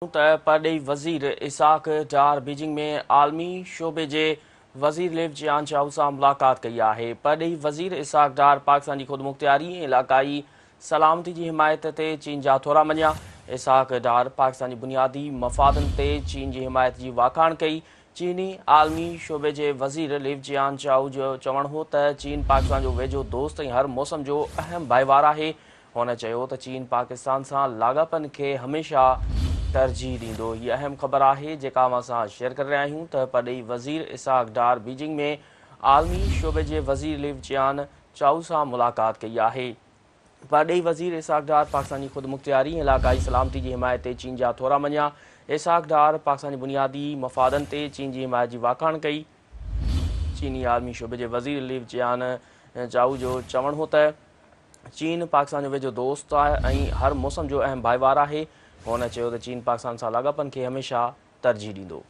ته پرڏيهي وزير اسحاق ڊار بيجنگ ۾ عالمي شعبي جي وزير ليو چيان چائو سان ملاقات ڪئي آهي. پرڏيهي وزير اسحاق ڊار پاڪستان جي خودمختياري ۽ علائقائي سلامتي جي حمايت تي چين جا ٿورا مڃيا. اسحاق ڊار پاڪستان جي بنيادي مفادن تي چين جي حمايت جي واکاڻ ڪئي. چيني عالمي شعبي جي وزير ليو چيان چائو جو چوڻ هو ته چين پاڪستان جو ويجهو دوست ۽ هر موسم جو اهم ڀائيوار آهي. هن چيو ته چين پاڪستان سان لاڳاپن کي هميشه ترجيح ڏيندو. هي اهم خبر آهي جيڪا اوهان سان شيئر ڪري رهيا آهيون ته پرڏيهي وزير اسحاق ڊار بيجنگ ۾ عالمي شعبي جي وزير ليو چيان چائو سان ملاقات ڪئي آهي. پرڏيهي وزير اسحاق ڊار پاڪستان جي خودمختياري ۽ علائقائي سلامتي جي حمايت تي چين جا ٿورا مڃيا. اسحاق ڊار پاڪستان جي بنيادي مفادن تي چين جي حمايت جي واکاڻ ڪئي. چيني عالمي شعبي جي وزير ليو چيان چائو جو چوڻ هو ته چين پاڪستان جو ويجهو دوست ۽ هر موسم جو اهم ڀائيوار آهي. هن چيو ته چين پاڪستان سان لاڳاپن کي هميشه ترجيح ڏيندو.